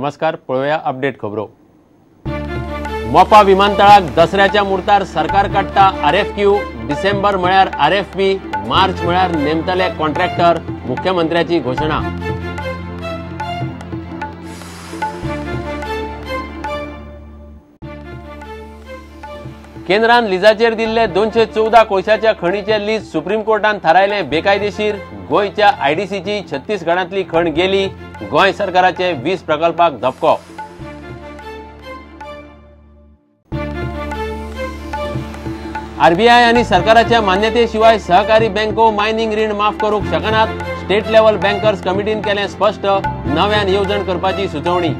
नमस्कार, पळोवया अपडेट खबरो. मोपा विमानतळाक दसऱ्याच्या मुहूर्तार सरकार काडटा आरएफक्यू. डिसेंबर म्हळ्यार आरएफपी, मार्च म्हळ्यार नेमतले कॉन्ट्रॅक्टर, मुख्यमंत्र्याची घोशणा. केंद्रान लिजाचेर दिल्ले 214 कोळशाच्या खणीचे लीज सुप्रीम कोर्टान थारायले बेकायदेशीर. गोंयच्या आयडीसीची छत्तीसगडांतली खण गेली. गोंय सरकाराचे 20 प्रकल्पाक धपको. आरबीआय आनी सरकाराच्या मान्यते शिवाय सहकारी बँको मायनिंग रीण माफ करूंक शकनात. स्टेट लेव्हल बँकर्स कमिटीन केलें स्पश्ट. नव्यान येवजण करपाची सुचोवणी.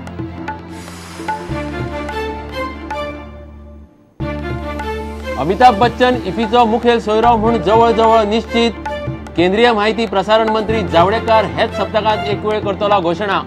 अमिताभ बच्चन इफीचो मुखेल सोयरो म्हूण जवळ जवळ निश्चित. केंद्रीय माहिती प्रसारण मंत्री जावडेकर हेच सप्तकांत एक वेळ करतलो घोशणा.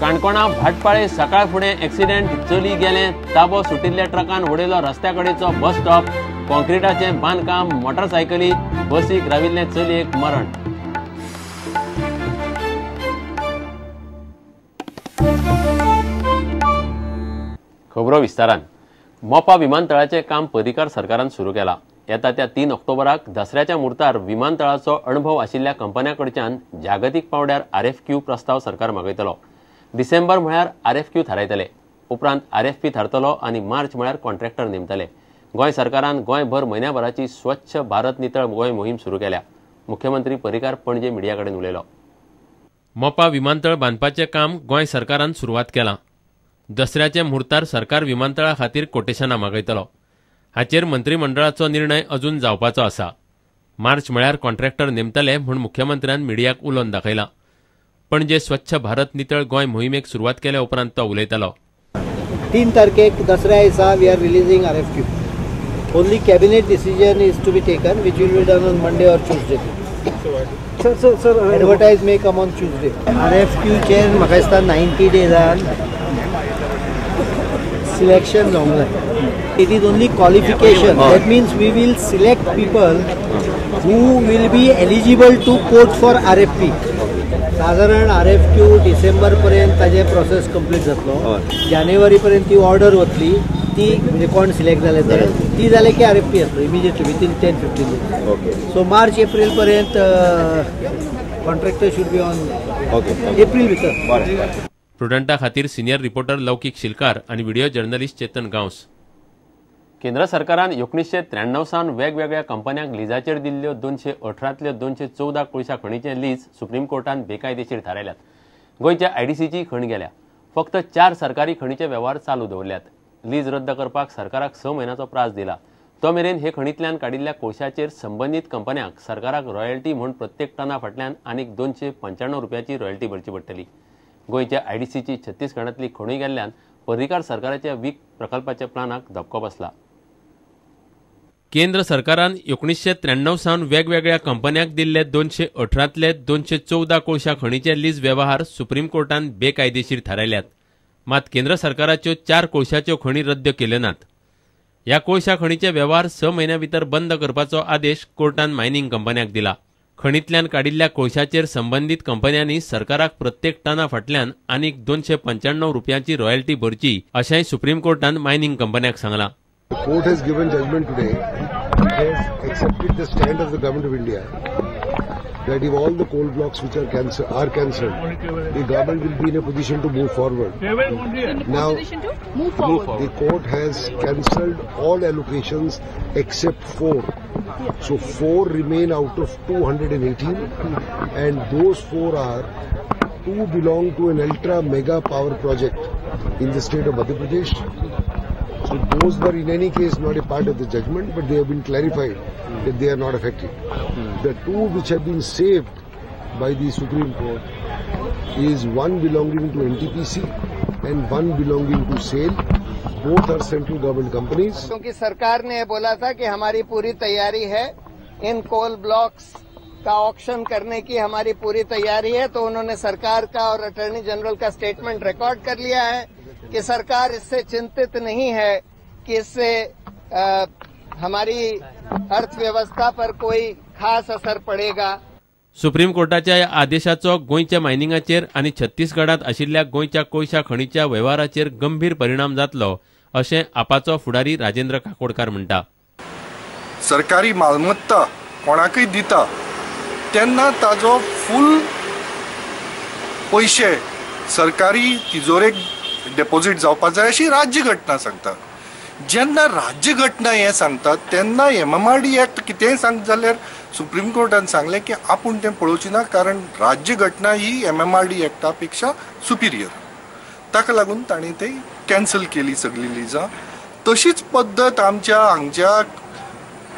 काणकोणा भाटपाळे सकाळ फुडें एक्सिडेंट, चली गेलें. ताबो सुटिल्ल्या ट्रकान उडयलो रस्त्या कडेचो बस स्टॉप. कॉन्क्रिटाचें बांदकाम, मोटरसायकली, बसीक राविल्ले चलयेक मरण. खबरो विस्तारान. मोपा विमानतळाचें काम पर्रीकार सरकारान सुरू केलां. येता त्या 3 ऑक्टोबराक दसऱ्याच्या मुहूर्तार विमानतळाचो अणभव आशिल्ल्या कंपन्यां कडच्यान जागतीक पांवड्यार आरएफक्यू प्रस्ताव सरकार मागयतलो. डिसेंबर म्हळ्यार आरएफक्यू थारायतले, उपरांत आरएफपी थारतलो आनी मार्च म्हळ्यार कॉन्ट्रॅक्टर नेमतले. गोंय सरकारान गोंयभर म्हयन्याभराची स्वच्छ भारत नितळ गोंय मोहीम सुरू केल्या. मुख्यमंत्री पर्रीकार पणजे मिडिया कडेन उलयलो. मोपा विमानतळ बांदपाचें काम गोंय सरकारान सुरवात केलां. दसऱ्याच्या मुहूर्तार सरकार विमानतळा खातीर कोटेशनां मागयतलो. हाचेर मंत्रिमंडळाचो निर्णय अजून जावपाचो आसा. मार्च म्हळ्यार कॉन्ट्रॅक्टर नेमतले म्हूण मुख्यमंत्र्यान मिडियाक उलोवन दाखयलां. पणजे स्वच्छ भारत नितळ गोंय मोहिमेक सुरवात केल्या उपरांत तो उलयतालो. 3 तारखेक दसऱ्या दिसा we are releasing RFQ. Only cabinet decision is to be taken, which will be done on Monday or Tuesday. Sir, sir, advertise may come on Tuesday. आरएफक्यूचेर म्हाका दिसता 90 डेजान सिलेक्शन जावंक जाय. It is only qualification. That means we will select people who will be eligible to quote for RFP. साधारण RFQ डिसेंबर पर्यंत ताजे process complete जातलो. जानेवारी पर्यंत ती ऑर्डर वतली. ती म्हणजे कोण सिलेक्ट जाले ते ती जाले की आरएफपी येतलो immediately within 10-15 days. Okay. So March April पर्यंत contractor should be on. Okay, April भितर. प्रुडंटा खातीर सिनियर रिपोर्टर लौकीक शिलकार आनी व्हिडिओ जर्नलिस्ट चेतन गांवस. केंद्र सरकारान 1993 सावन वेगवेगळ्या कंपन्यांक लिजाचेर दिल्ल्यो 218तल्यो 214 कोळशा खणीचें लीज सुप्रीम कोर्टान बेकायदेशीर थारायल्यात. गोंयच्या आयडीसीची खण गेल्या. फक्त 4 सरकारी खणीचे वेव्हार चालू दवरल्यात. लीज रद्द करपाक सरकाराक 6 म्हयन्याचो प्रास दिला. तो मेरेन हे खणींतल्यान काडिल्ल्या कोळशाचेर संबंदीत कंपन्यांक सरकाराक रॉयल्टी म्हूण प्रत्येक टना फाटल्यान आनीक 295 रुपयाची रॉयल्टी भरची पडटली. गोंयच्या आयडीसीची छत्तीसगडांतली खणूय गेल्ल्यान पर्रीकार सरकाराच्या वीक प्रकल्पाच्या प्लानाक धपको बसला. केंद्र सरकारान 1993 सावन वेगवेगळ्या कंपन्यांक दिल्ले 218तले 214 कोळशा खणीचे लीज वेव्हार सुप्रीम कोर्टान बेकायदेशीर थारायल्यात. मात केंद्र सरकाराच्यो 4 कोळशाच्यो खणी रद्द केल्यो नात. ह्या कोळशा खणीचे वेव्हार 6 म्हयन्यां भितर बंद करपाचो आदेश कोर्टान मायनिंग कंपन्यांक दिला. खणींतल्यान काडिल्ल्या कोळशाचेर संबंदीत कंपन्यांनी सरकाराक प्रत्येक टना फाटल्यान आनीक 295 रुपयांची रॉयल्टी भरची अशेंय सुप्रीम कोर्टान मायनिंग कंपन्यांक सांगलां. The court has given judgment today. It has accepted the stand of the government of India that if all the coal blocks which are cancelled, the government will be in a position to move forward. Now, the court has cancelled all allocations except 4. So 4 remain out of 218, and those 4 are 2 belong to an ultra mega power project in the state of Madhya Pradesh. So those were in any case not a part of the judgment, but they have been clarified that they are not affected. The 2 which have been saved by the Supreme Court is 1 belonging to NTPC and 1 belonging to SAIL. Both are central government companies. क्योंकि सरकार ने बोला था कि हमारी पूरी तैयारी है, in coal blocks का auction करने की हमारी पूरी तैयारी है, तो उन्होंने सरकार का और अटॉर्नी जनरल का स्टेटमेंट रिकॉर्ड कर लिया है कि सरकार इससे चिंतित नहीं है कि इससे हमारी अर्थव्यवस्था पर कोई खास असर पडेगा। सुप्रीम कोर्टाच्या ह्या आदेशाचो गोंयच्या मायनिंगाचेर आनी छत्तीसगडांत आशिल्ल्या गोंयच्या कोळशा खणीच्या वेव्हाराचेर गंभीर परिणाम जातलो अशें आपाचो फुडारी राजेंद्र काकोडकार म्हणटा। सरकारी मालमत्ता कोणाकय दिता तेन्ना ताजो फूल पयशे सरकारी तिजोरेक डेपोजीट जावपा जाय अशी राज्यघटना सांगता। जेन्ना राज्यघटना हें सांगता तेन्ना MMRD act कितेंय सांगता जाल्यार सुप्रीम कोर्टान सांगलें की आपूण तें पळोवची ना, कारण राज्यघटना ही MMRD एक्टा पेक्षा सुपिरियर। ताका लागून तांणी ते कॅन्सल केली सगळी लिजां। तशीच पद्दत आमच्या हांगच्या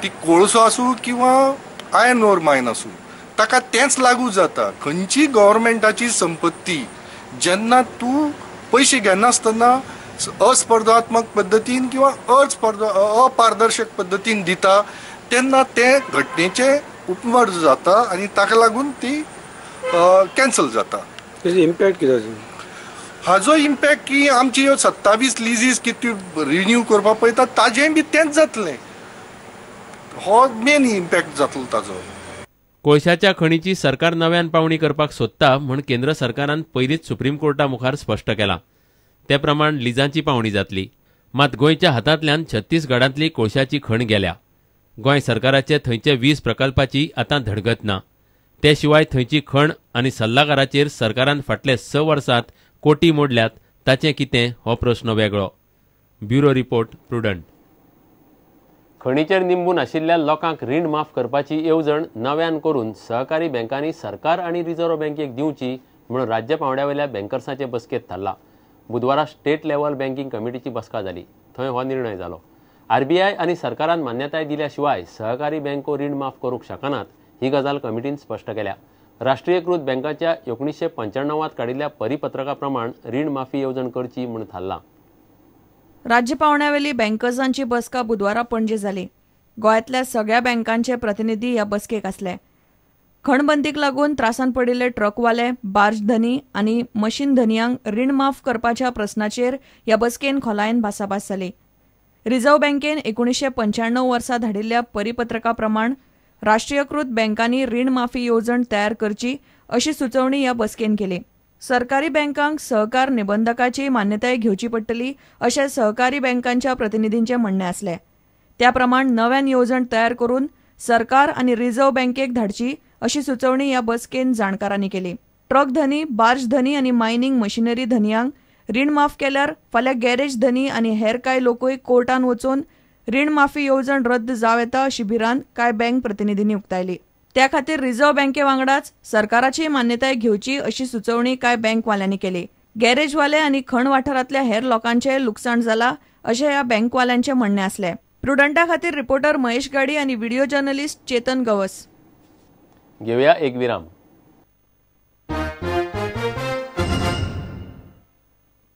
ती कोळसो आसूं किंवा आयर्न ओर मायन आसूं ताका तेंच लागू जाता। खंयची गव्हर्मेंटाची संपत्ती जेन्ना तूं पयशे घेनासतना अस्पर्धात्मक पद्दतीन किंवा अपारदर्शक पद्दतीन दिता तेन्ना ते घटनेचे उपमर्ज जाता आनी ताका लागून ती कॅन्सल जाता। इम्पॅक्ट कितें हाजो इम्पॅक्ट की आमची ह्यो 27 लिजीस कितें रिन्यू करपाक पळयता ताजेंय बी तेंच जातलें, हो मेन इम्पॅक्ट जातलो ताजो। कोळशाच्या खणीची सरकार नव्यान पावणी करपाक सोदता म्हूण केंद्र सरकारान पयलींच सुप्रीम कोर्टा मुखार स्पश्ट केलां। ते प्रमाण लिजांची पावणी जातली। मात गोंयच्या हातांतल्यान छत्तीसगडांतली कोळशाची खण गेल्या। गोंय सरकाराचे थंयचे वीज प्रकल्पाची आतां धडगत ना। ते शिवाय थंयची खण आनी सल्लागाराचेर सरकारान फाटले 6 वर्सांत कोटी मोडल्यात ताचें कितें हो प्रश्न वेगळो। Bureau report, Prudent. खणीचेर निंबून आशिल्ल्या लोकांक रीण माफ करपाची येवजण नव्यान करून सहकारी बँकांनी सरकार आनी रिझर्व्ह बँकेक दिवची म्हणून राज्य पांवड्यावेल्या बँकर्साचे बसकेंत थारला। बुधवारा स्टेट लेव्हल बँकिंग कमिटीची बसका जाली, थंय हो निर्णय जालो। आरबीआय आनी सरकारान मान्यताय दिल्या शिवाय सहकारी बँको रीण माफ करूंक शकनात ही गजाल कमिटीन स्पश्ट केल्या। राष्ट्रीयकृत बँकांच्या 1995 काडिल्ल्या परिपत्रका प्रमाण रीण माफी येवजण करची म्हूण थारलां। राज्य पावंड्यावेली बँकर्सांची बसका बुधवारा पणजे जाली। गोंयांतल्या सगळ्या बँकांचे प्रतिनिधी ह्या बसकेक आसले। खणबंदीक लागून त्रासान पडिल्ले ट्रकवाले, बार्ज धनी आनी मशीन धनयांक रीण माफ करपाच्या प्रस्नाचेर ह्या बसकेन खोलायेन भासाभास जाली। रिझर्व्ह बँकेन 1995 वर्सा धाडिल्ल्या परिपत्रका प्रमाण राष्ट्रीयकृत बँकांनी रीण माफी येवजण तयार करची अशी सुचोवणी ह्या बसकेन केली। सरकारी बँकांक सहकार निबंधकाची मान्यताय घेवची पडटली अशें सहकारी बँकांच्या प्रतिनिधींचें म्हणणें आसलें। त्या प्रमाण नव्यान येवजण तयार करून सरकार आनी रिझर्व्ह बँकेक धाडची अशी सुचोवणी ह्या बसकेन जाणकारांनी केली। ट्रक धनी, बार्ज धनी आनी मायनिंग मशिनरी धनयांक रीण माफ केल्यार फाल्यां गॅरेज धनी आनी हेर कांय लोकूय कोर्टान वचून रीण माफी येवजण रद्द जावं येता अशी भिरांत कांय बँक प्रतिनिधींनी उक्तायली। त्या खातीर रिझर्व्ह बँके वांगडाच सरकाराची मान्यताय घेवची अशी सुचोवणी कांय बँकवाल्यांनी केली। गॅरेजवाले आनी खण वाठारांतल्या हेर लोकांचें लुकसाण जाला अशें ह्या बँकवाल्यांचें म्हणणें आसलें। प्रुडंटा खातीर रिपोर्टर महेश गाडी आनी व्हिडिओ जर्नलिस्ट चेतन गवस। घेवया एक विराम।